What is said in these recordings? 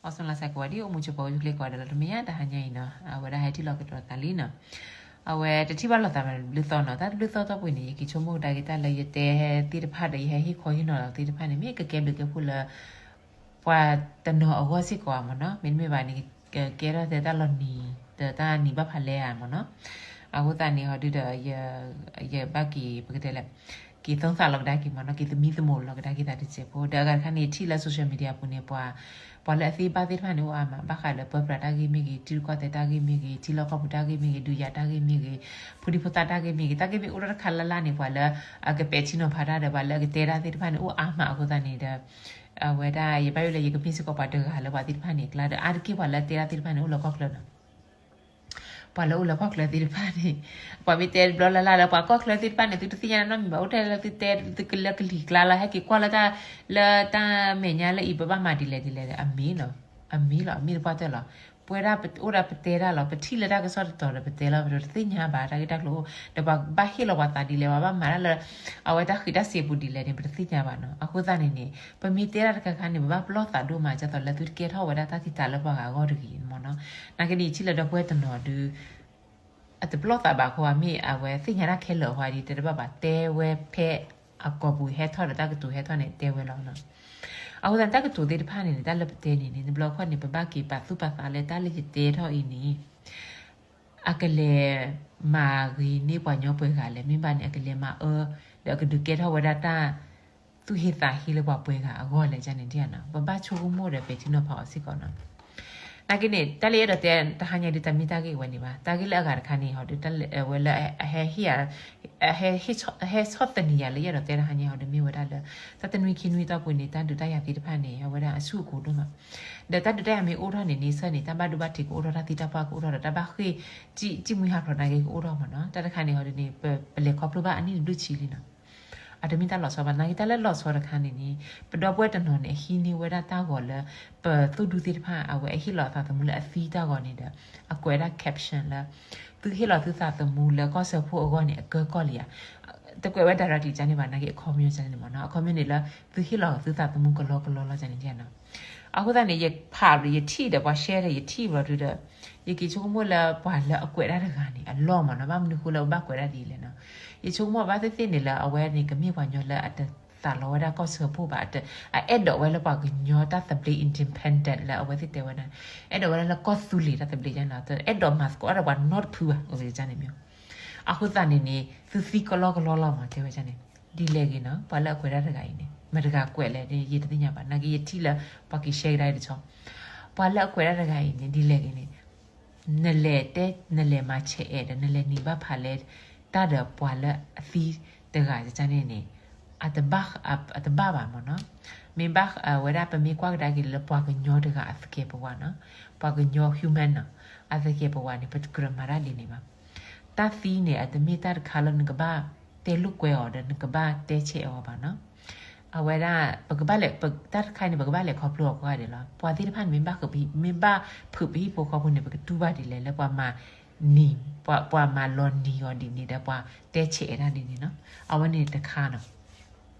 အိၣ်ဆူၣ်လၢ်ဆဲးကိးဂၤဒဲး အိၣ်မူဆိးပီၤ အိၣ်ဆူၣ်ချ့ကိးဂၤဒဲးလီၤ. တမ့ၢ်ညါတဟါညါအံၤနီၤ အဝဲဒၣ်ဟဲထံၣ်လိာ်ကဒီးသးလံနီၤ. အဝဲတထံၣ်ဘၣ်လိာ်သးဘၣ်ဘျုးသီနီၤ, တၢ်တဘျုးသီတီၢ်ပူၤန့ၣ် ယက့ၤဆိကမိၣ်ကဒါက့ၤတၢ်လၢယတဲသ့ၣ်တဖၣ်ဒီး ယဟဲဟ့ၣ်ခီဟ့ၣ်နီၤလီၤသ့ၣ်တဖၣ်န့ၣ် မ့ၢ်ကကဲဘျုးကဲဖှိၣ်လၢ ပှၤတနီၤအဂီၢ်စ့ၢ်ကီးဧါမ့ၢ်နီၤ, မ့တမ့ၢ်ဘၣ်န့ၣ် ကကဲထီၣ်တဲတၢ်လီၤနံၤ ဒီးတၢ်နံၤဘၣ်ဖးလဲၢ်ဧါမ့ၢ်နီၤ. အဃိသတးန့ၣ် ဟီဒုဒီး ယဘၣ်က့ၤ ပကတဲလဲၣ် က့ၤသိသးလီၤကဒါက့ၤမ့ၢ်နီၤ, က့ၤသမံသမိးလီၤကဒါက့ၤသးတစဲးဖိ, ဒီးအဂၤတခါန့ၣ် ထံၣ်လၢ social media ပူၤန့ၣ် ပှၤ ပှၤလၢအသ့ဘၣ်သ့ၣ်တဖၣ်န့ၣ် အိၣ်အါမး ဘၣ်ဃးလၢပၢပြးတၢ်ဂ့ၢ်မ့ၢ်ဂ့ၤ, ထံရူၢ်ကီၢ်သဲးတၢ်ဂ့ၢ်မ့ၢ်ဂ့ၤ, ထံလီၢ်ကီၢ်ပူၤတၢ်ဂ့ၢ်မ့ၢ်ဂ့ၤ, ဒုးယၤတၢ်ဂ့ၢ်မ့ၢ်ဂ့ၤ, ဖိဒံဖိသၣ်တၢ်ဂ့ၢ်မ့ၢ်ဂ့ၤ, တၢ်ဂ့ၢ်မ့ၢ်အိၣ်ထီၣ်တခါလၢ်လၢ်န့ၣ် ပှၤလၢအကပဲာ်ထံနီၤဖးတၢ်ဒီး ပှၤလၢအကတဲတၢ်သ့ၣ်တဖၣ်န့ၣ် အိၣ်အါမးအဃိသတးန့ၣ်ဒီး အဝဲဒၣ် ယဘၣ်ယိၣ်လၢယကမ့ၢ်စ့ၢ်ကီးပှၤတဂၤလၢပှၤသ့ၣ်တဖၣ်န့ၣ်အကျါဒီး အါတက့ၢ်ပှၤလၢအတဲတၢ်သ့ၣ်တဖၣ်န့ၣ် အိၣ်လၢကီၢ်ချၢနီၤ. ပှၤလၢအိၣ်လၢကီၢ်ချၢသ့ၣ်တဖၣ်န့ၣ် ပှၤမ့ၢ်တဲတဘျီလၢ်လၢ်လၢပှၤကီၢ်ချၢသ့ၣ်တဖၣ်န့ၣ် သုတသ့ၣ်ညါနီတမံၤဘၣ်, အိၣ်ထဲလၢသုတဲသုကလၢကလံၤကျါလီၤ, ဟဲက့ၤကွၢ်လၢတၢ် လၢတၢ်မဲာ်ညါလၢအံၤ ပဘၣ်မၤဒ်လဲၣ်ဒ်လဲၣ်ဒီး အမ့ၢ်နီၤ, အမ့ၢ်လီၤ, အမ့ၢ်တပှၢ်တၢၢ်လီၤ. ပဝဲဒၣ်ပအိၣ်ဒီးပတဲတၢ်လီၤ, ပထံၣ်လၢတၢ်ကစီၣ်တတီၤဒီးပတဲလီၤ, ပတသ့ၣ်ညါဘၣ်တၢ်ဂ့ၢ်တၢ်ကျိၤအိၣ်, ဒီးပှၤဘၣ်ဟ့ၣ်လီၤပှၤသးဒ်လဲၣ်, ပှၤဘၣ်မၤတၢ်လၢ အဝဲတၢ်ဃံးတၢ်စ့းပူၤဒ်လဲၣ်န့ၣ် ပတသ့ၣ်ညါဘၣ်နီၤ. အဃိသတးန့ၣ်န့ၣ် ပမ့ၢ်တဲတၢ်တခါခါန့ၣ် ပဘၣ်ပလီၢ်သးဒိၣ်မး ဒ်သိးလၢသုတကဲထီၣ်ဝဲဒၣ်တၢ်သံတၢ်လၢပှၤဂၤအဂီၢ်တဂ့ၤမ့ၢ်နီၤ. နာ်က့န့ၣ် ယထံၣ်လၢဒီပုၢ်ဝဲၢ်တနီၤဒုး အတပလီၢ်သးဘၣ်အဃိ မ့ၢ်အဝဲသ့ၣ်ညါတၢ်ခဲလၢာ်အဃိဒီး တဲတဘၣ်ဘၣ်, တဲဝဲဖဲအကိာ်ပူၤဟဲထီၣ်ဒီးတၢ်ကတိၤဟဲထီၣ်န့ၣ် တဲဝဲလီၤနီၤ. အဃိသတးန့ၣ် တၢ်ကတိၤသ့ၣ်တဖၣ်န့ၣ်န့ၣ် တၢ်လၢပတဲန့ၣ်န့ၣ် တဘျီခီၣ်န့ၣ် ပဘၣ်က့ၤပာ်သူၣ်ပာ်သးလၢတၢ်လၢယတဲထီၣ်အံၤန့ၣ် အကလဲၤမၤဂ့ၤန့ၢ်ပှၤညီပှဲၤဂၤလဲၣ်, မ့ၢ်ဘၣ်န့ၣ် အကလဲၤမၤအၢ ဒီးအကဒုးကဲထီၣ်ဝဲဒၣ်တၢ်သူၣ်ဟ့သးဟ့လၢပှၤပှဲၤဂၤအဂီၢ်လဲၣ်န့ၣ် ဒ်နီၤ, ပဘၣ်ဆိကမိၣ်ဒီးပဲာ်ထံနီၤဖးအီၤစ့ၢ်ကီးနီၤ. နာ်က့န့ၣ် တၢ်လၢယအဲၣ်ဒိးတဲတဟါညါဒ်တမ့ၢ်တၢ်ဂ့ၢ်ဝဲန့ၣ်ဘၣ်, တၢ်ဂ့ၢ်လၢအဂၤတခါန့ၣ် ဟီဒုး တၢ်လၢအဝဲလၢ အဟဲဟ့ၣ် အဟဲဆီၣ်သနံးယၤလၢယအဲၣ်ဒိးတဲတဟါညါဟီဒုး မ့ၢ်ဝဲဒၣ်လၢ တၢ်တနွံခံနွံတီၢ်ပူၤန့ၣ် တၢ်ဒုးတၢ်ယၤသ့ၣ်တဖၣ်န့ၣ် အဝဲဒၣ်အဆူၣ်အကိၤဒိၣ်မး, ဒီးတၢ်ဒုးတၢ်ယၤမ့ၢ်အိၣ်ထီၣ်န့ၣ် န့ဆၢၣ်န့ၣ် တၢ်ဘၣ်ဒိဘၣ်ထံးကအိၣ်ထီၣ်, တၢ်သံတၢ်ပှၢ်ကအိၣ်ထီၣ်ဒီး တၢ်ဘၣ်ဃ့ၢ် စံၣ်မှံဟးဖျိးနာ်က့ကအိၣ်ထီၣ်မ့ၢ်နီၤ. တၢ်တခါန့ၣ်ဟီဒုးန့ၣ် ပလဲၤခီဖျိဘၣ်အနံၣ်တဘျုးဆံလံနီၤ. အတမ့ၢ်တၢ်လီၤဆီဘၣ်, နာ်က့တၢ်လၢလီၤဆီတခါန့ၣ်န့ၣ် ပဒီပုၢ်ဝဲၢ်တနီၤန့ၣ် အဟံးန့ၢ်ဝဲဒၣ်တၢ်ဂီၤလၢ ပသိၣ်ဒူသ့ၣ်တဖၣ် အဝဲအဟ့ၣ်လီၤအသးသမူလၢအသံတၢ်ဂီၤန့ၣ်ဒီး အကွဲးဒၣ် caption လၢ သုဟ့ၣ်လီၤသုသးသမူလၢကီၢ်စၢဖှိၣ်အဂီၢ်န့ၣ် အကၢကီၢ်လံဧါ. တကွဲးဝဲ directly န့ၣ်ဘၣ်, နာ်က့အခီပညီန့ၣ်မ့ၢ်နီၤ, အခီပညီန့ၣ်လၢ သုဟ့ၣ်လီၤသုသးသမူကလီကလီလီၤန့ၣ်နီၤ. အဃိသတးန့ၣ် ယဖးဒီးယထံၣ်ဒီးပှၤ share ဒီးယထံၣ်ဘျီဒုဒီး ယက့ၤဆိကမိၣ်လၢပှၤလၢအကွဲးဒၣ်တဂၤန့ၣ် အလီၢ်မ့ၢ်နီၤ, ဘၣ်မနုၤဃိလၢပဘၣ်ကွဲးဒၣ်ဒ်လဲၣ်နီၤ. ယဆိကမိၣ်ဘၣ်သ့ၣ်သ့ၣ်န့ၣ်လၢ အဝဲန့ၣ်ကမ့ၢ်ပှၤညီလၢအတသးလီဝဲဒၣ်ကီၢ်စၢဖှိၣ်ဘၣ်, အအဲၣ်ဒိးဝဲလၢပှၤကညီတၢ်သဘျ့ independent လၢအဝဲသ့ၣ်တဲဝဲဒၣ်, အဲၣ်ဒိးဝဲဒၣ်လၢကီၢ်သူလ့ၤတၢ်သဘျ့န့ၣ်နီၤ, အဲၣ်ဒိးမၤသကိးဒီးပှၤနီတဖုဘၣ် အဝဲန့ၣ်မ့ၢ် အဃိသတးန့ၣ်န့ၣ် သုသံကလီကလီလီၤမ့ၢ်တဲဝဲန့ၣ်, ဒ်လဲၣ်ဂ့ၤနီၤ, ပှၤလၢအကွဲးဒၣ်တဂၤအံၤန့ၣ် မတၤတဂၤကွဲးလဲၣ် ယတသ့ၣ်ညါဘၣ်, နာ်က့ယထံၣ်လၢ ပှၤက့ၤ share ကဒါတဆီ, ပှၤလၢအကွဲးဒၣ်တဂၤအံၤန့ၣ် ဒ်လဲၣ်ဂ့ၤန့ၣ် နလဲၤတဲ နလဲၤမၤဆဲးအဲးဒီး နလဲၤနံၤဘၣ်ဖးလဲၢ်တၢ်ဒီးပှၤလၢအသံတဂၤန့ၣ်န့ၣ် အတဘၣ် အတဘၣ်ဘၣ်မ့ၢ်နီၤ. မ့ၢ်ဘၣ်ဝဲဒၣ် ပမ့ၢ်ကွၢ်ကဒါက့ၤလၢပှၤကညီတဂၤအသကဲးပဝးနီၤ, ပှၤကညီ human နီၤ, အသကဲးပဝးန့ၣ် ပတကြၢးမၤတၢ်ဒ်န့ၣ်ဘၣ်. တၢ်သံန့ၣ် အတမ့ၢ်တၢ်တခါလၢနကဘၣ်တဲလိာ်ကွဲအီၤဒီး နကဘၣ်တဲဆဲးအီၤဘၣ်နီၤ. အဝဲဒၣ် ပကဘၣ်လဲၤ တၢ်တခါန့ၣ် ပကဘၣ်လဲၤခီဖျိအီၤကိးဂၤဒဲးလီၤ. ပှၤသ့ၣ်တဖၣ်န့ၣ် မ့ၢ်ဘၣ်ဃုာ်ပဟံၣ် မ့ၢ်ဘၣ်ဖုးပဟံၣ်ဖိဃီဖိန့ၣ် ပကတူၢ်ဘၣ်ဒ်လဲၣ်လၢပှၤမၤနံၤ ပှၤမၤလီၤနံၤအီၤဒ်န့ၣ်ဒီး ပှၤတဲဆဲးအဲးတၢ်ဒ်န့ၣ်နီၤ. အဝဲန့ၣ်တခါနီၤ.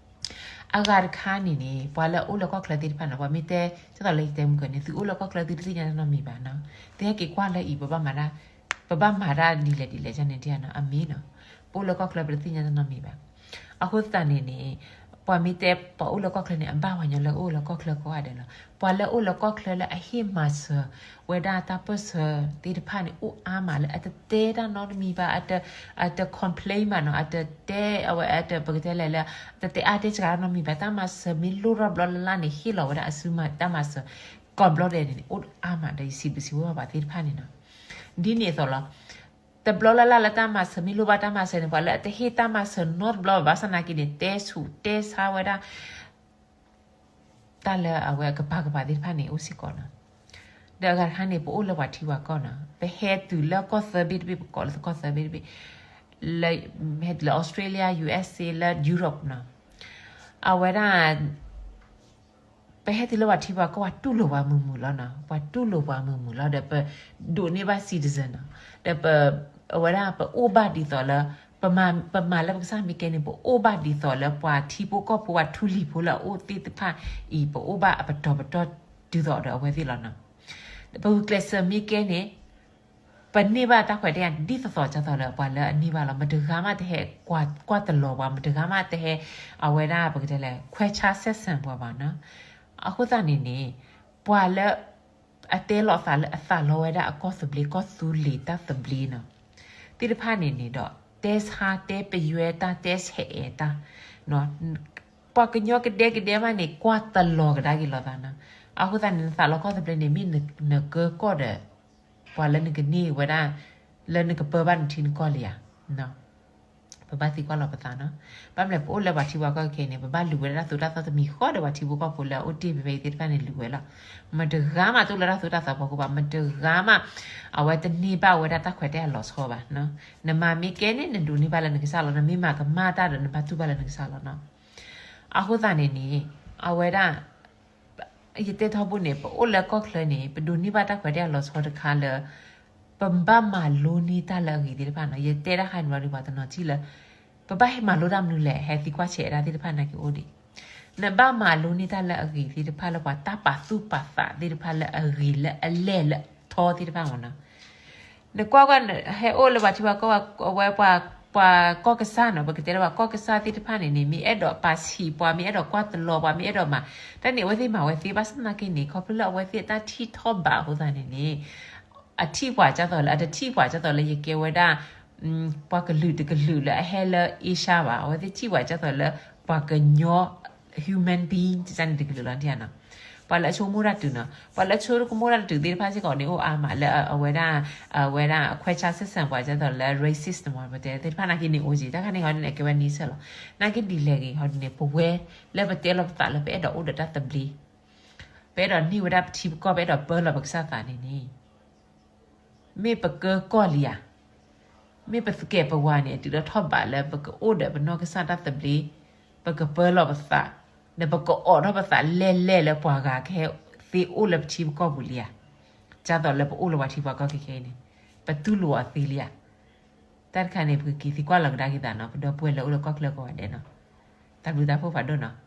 အဂၤတခါန့ၣ်န့ၣ် ပှၤလၢအအိၣ်လၢကီၢ်ချၢသ့ၣ်တဖၣ်နီၤ, ပှၤမ့ၢ်တဲ ဒ်သိးလၢယတဲမုၢ်ကၢန့ၣ် သုအိၣ်လၢကီၢ်ချၢသုတသ့ၣ်ညါတၢ်နီတမံၤဘၣ်နီၤ. သုဟဲက့ၤကွၢ်လၢအံၤ ပဘၣ်မၤတၢ် ပဘၣ်မၤတၢ်ဒ်လဲၣ်ဒ်လဲၣ်န့ၣ် ဒ်န့ၣ်နီၤ အမ့ၢ်နီၤ. ပအိၣ်လၢကီၢ်ချၢပတသ့ၣ်ညါတၢ်နီတမံၤဘၣ်. အဃိသတးန့ၣ်န့ၣ် ပှၤမ့ၢ်တဲပှၤအိၣ်လၢကီၢ်ချၢန့ၣ် အဘၣ်ပှၤညီလၢအအိၣ်လၢကီၢ်ချၢကိးဂၤဒဲးလီၤ. ပှၤလၢအအိၣ်လၢကီၢ်ချၢလၢအဟ့ၣ်မၤစၢၤဝဲဒၣ်တၢ်ပၢၢ်ဆၢသ့ၣ်တဖၣ်န့ၣ် အိၣ်အါမးလၢအတတဲတၢ်နီတမံၤဘၣ်, အတ အတ complain ဘၣ်နီၤ, အတတဲအဝဲ အတ ပကတဲလဲၣ်လၢ တတဲအါတဲစှၤတၢ်နီတမံၤဘၣ်. တၢ်မၤစၢၤမ့ၢ်လိၣ်ထီၣ်ဘျီလၢ်လၢ်န့ၣ် ဟ့ၣ်လီၤဝဲဒၣ်အစုမၤတၢ်မၤစၢၤ ကိးဘျီဒဲးန့ၣ် အိၣ်အါမးဒီး ယစံးဘျုးစံးဖှိၣ်ဘၣ်ပှၤသ့ၣ်တဖၣ်န့ၣ်နီၤ. ဒ်န့ၣ်အသိးလီၤ. တဘျီလၢ်လၢ်လၢတၢ်မၤစၢၤမ့ၢ်လိၣ်ဘၣ်တၢ်မၤစၢၤန့ၣ် ပှၤလၢအတဟ့ၣ်တၢ်မၤစၢၤနီတဘျီဘၣ် ဘၣ်ဆၣ်သနာ်က့န့ၣ် တဲဆူးတဲဆါဝဲဒၣ် တၢ်လၢအဝဲအကပၤကပၤသ့ၣ်တဖၣ်န့ၣ် အိၣ်စ့ၢ်ကီးနီၤ. ဒီးအဂၤတခါန့ၣ် ပအိၣ်လၢပှၤထံပှၤကီၢ်နီၤ, ပဟဲတုၤလၢကီၢ်သၢဘ့ၣ်တဘ့ၣ် ပကိးလၢကီၢ်သၢဘ့ၣ်တဘ့ၣ်, လၢ ဟဲတုၤလၢ Australia, U S A, လၢ Europe နီၤ. အဝဲဒၣ် ပဟဲတုၤလၢပှၤထံပှၤကီၢ် ပှၤတူၢ်လိာ်ပှၤမုာ်မုာ်လီၤနီၤ, ပှၤတူၢ်လိာ်ပှၤမုာ်မုာ်လီၤ ဒီးပဒိးန့ၢ်ဘၣ် citizen နီၤ, ဒီးပ အဝဲဒၣ်ပအိၣ်ဘၣ်ဒ်သိးလၢ ပမၤ ပမၤလၢပကစၢ်မ့ၢ်ကဲန့ၣ် ပအိၣ်ဘၣ်ဒ်သိးလၢပှၤထံဖိကီၢ်ဖိ ပှၤထူလံၤဖိလၢအအိၣ်သ့ၣ်တဖၣ်အံၤ ပအိၣ်ဘၣ်အပတီၢ်ပတီၢ် ဒ်သိးဒီးအဝဲသ့ၣ်လီၤနီၤ. ပဂုာ်ကျဲးစၢးမ့ၢ်ကဲန့ၣ် ပန့ၢ်ဘၣ်တၢ်ခွဲးတၢ်ယာ်ဒ်သိးသိးဒ်သိးလၢပှၤလၢအန့ၢ်ဘၣ်လီၤ. မတဂၤမးတဟဲကွၢ်တလီၤပှၤ, မတဂၤမးတဟဲ အဝဲဒၣ်ပကတဲလဲၣ် ခွဲခြားဆက်ဆံပှၤဘၣ်နီၤ. အဃိသတးန့ၣ်န့ၣ် ပှၤလၢ အတဲလီၤအသးလၢအသးလီဝဲဒၣ်အကီၢ်သဘျ့ ကီၢ်သူလ့ၤတၢ်သဘျ့နီၤ သ့ၣ်တဖၣ်န့ၣ်န့ၣ်ဒီး တဲဆါတဲပယွဲတၢ် တဲဆဲးအဲးတၢ် ပှၤကညီကဒဲကဒဲမးန့ၣ် ကွၢ်တလီၤကဒါက့ၤလိာ်သးနီၤ. အဃိသတးန့ၣ် နသးလီကီၢ်သဘျ့န့ၣ် မ့ၢ်နကၢကီၢ်ဒီး ပှၤလၢနကန့ၢ်ဝဲဒၣ် လၢနကပၢဘၣ်နထံနကီၢ်လံဧါ. ပဘၣ်သံကွၢ်လီၤပသးနီၤ. ဘၣ်မနုၤလဲၣ် ပအိၣ်လၢပှၤထံပှၤကီၢ်ခဲအံၤန့ၣ် ပဘၣ်လူၤဝဲဒၣ်တၢ်သိၣ်တၢ်သီတမံၤဃီဒီး ပှၤထံဖိကီၢ်ဖိလၢအအိၣ်တ့ၢ်ဖဲဖဲအံၤသ့ၣ်တဖၣ်န့ၣ်လူၤဝဲလီၤ. မတဂၤမးတအိၣ်လၢတၢ်သိၣ်တၢ်သီဖီခိၣ်ဘၣ်, မတဂၤမး အဝဲတန့ၢ်ဘၣ်ဝဲဒၣ်တၢ်ခွဲးတၢ်ယာ်လီၤဆီဘၣ်. နမၤမ့ၢ်ကဲန့ၣ် နဒိးန့ၢ်ဘၣ်လၢနကစၢ်လီၤ, နမ့ၢ်မၤကမၣ်တၢ်ဒီး နဘၣ်တူၢ်ဘၣ်လၢနကစၢ်လီၤနီၤ. အဃိသတးန့ၣ်န့ၣ် အဝဲဒၣ် ယတဲထီဘိန့ၣ် ပအိၣ်လၢကီၢ်ချၢန့ၣ် ပဒိးန့ၢ်ဘၣ်တၢ်ခွဲးတၢ်ယာ်လီၤဆီတခါလၢ ပဘၣ်မၤလိန့ၢ်တၢ်လၢအဂ့ၤသ့ၣ်တဖၣ်နီၤ. ယတဲတၢ်ခါန့ၣ်ဘျီဒုး ပှၤတနီၤထံၣ်လၢ ပဘၣ်ဟဲမၤလိတၢ်မနုၤလဲၣ် ဟဲသံကွၢ်ဆဲးဒၣ်သ့ၣ်တဖၣ်နာ်က့အိၣ်ဒံး. နဘၣ်မၤလိန့ၢ်တၢ်လၢအဂ့ၤသ့ၣ်တဖၣ်လၢပှၤတၢ်ပာ်သူၣ်ပာ်သးသ့ၣ်တဖၣ်လၢအဂ့ၤလၢအလဲၢ်လၢအထီသ့ၣ်တဖၣ်မ့ၢ်နီၤ. နကွၢ်ကွၢ် ဟဲအိၣ်လၢပှၤထံပှၤကီၢ်ဝဲ ပှၤကီၢ်ကစၢ်နီၤ, ပကတဲလၢပှၤကီၢ်ကစၢ်သ့ၣ်တဖၣ်န့ၣ်န့ၣ် မ့ၢ်အဲၣ်ဒိးပာ်ဆံးပှၤ မ့ၢ်အဲၣ်ဒိးကွၢ်တလီၤပှၤ မ့ၢ်အဲၣ်ဒိးမၤ တၢ်န့ၣ် အဝဲသ့ၣ်မၤဝဲသ့ ဘၣ်ဆၣ်သနာ်က့န့ၣ် ခီဖျိလၢအဝဲသ့ၣ်အတၢ်ထံၣ်ထီၣ်ဘးအဃိသတးန့ၣ်န့ၣ် အထံၣ်ပှၤဒ်သိးလၢ အတထံၣ်ပှၤဒ်သိးလၢယကဲဝဲဒၣ် ပှၤကလုာ်တကလုာ်လၢအဟဲလၢ Asia ဘၣ်, အဝဲသ့ၣ်ထံၣ်ပှၤဒ်သိးလၢ ပှၤကညီ human being န့ၣ်တကလုာ်လီၤနီၤ. ပှၤလၢအဆိကမိၣ်တၢ်တုၤနီၤ, ပှၤလၢအဆိကမိၣ်တၢ်တတုၤသ့ၣ်တဖၣ်စ့ၢ်ကီးန့ၣ် အိၣ်အါမးလၢအဝဲဒၣ် အဝဲဒၣ်အခွဲးဆါဆက်ဆံပှၤဒ်သိးလၢ racist မ့ၢ် ပတဲသ့ၣ်တဖၣ်နာ်က့န့ၣ်အိၣ်က့ၤ တၢ်ခါန့ၣ်ဟီဒ်န့ၣ် ကဲဝဲနံၤဆၢလီၤ. နာ်က့ဒ်လဲၣ်ဂ့ၤဟီဒ်န့ၣ် ပဝဲလၢပတဲလီၤပသးလၢပအဲၣ်ဒိးအိၣ်ဒီးတၢ်သဘျ့ ပအဲၣ်ဒိးန့ၢ်ဝဲဒၣ်ပထံပကီၢ် ပအဲၣ်ဒိးပၢလီၤပကစၢ်သးန့ၣ်န့ၣ် မ့ၢ်ပကၢကီၢ်လံဧါ. မ့ၢ်ပသကဲးပဝၤန့ၣ် အတုၤလၢထီၣ်ဘးလၢပကအိၣ်ဒီးပနီၢ်ကစၢ်တၢ်သဘျ့, ပကပၢလီၤပသး, ဒီးပကအိးထီၣ်ပသးလဲၢ်လဲၢ်လၢပှၤဂၤကဟဲသ့အိၣ်လၢပထံပကီၢ်ပူၤလံဧါ. ဒ်သိးလၢပအိၣ်လၢပှၤထံပှၤကီၢ်ခဲခဲအံၤန့ၣ် ပတူၢ်လိာ်အီၤသ့လံဧါ. တၢ်တခါန့ၣ် ပကက့ၤသံကွၢ်လီၤကဒါက့ၤသးနီၤ, ပဒီပုၢ်ဝဲၢ်လၢအိၣ်လၢကီၢ်ချၢကိးဂၤဒဲးနီၤ. တၢ်ဘျုးတၢ်ဖှိၣ်ဖးဒိၣ်နီၤ.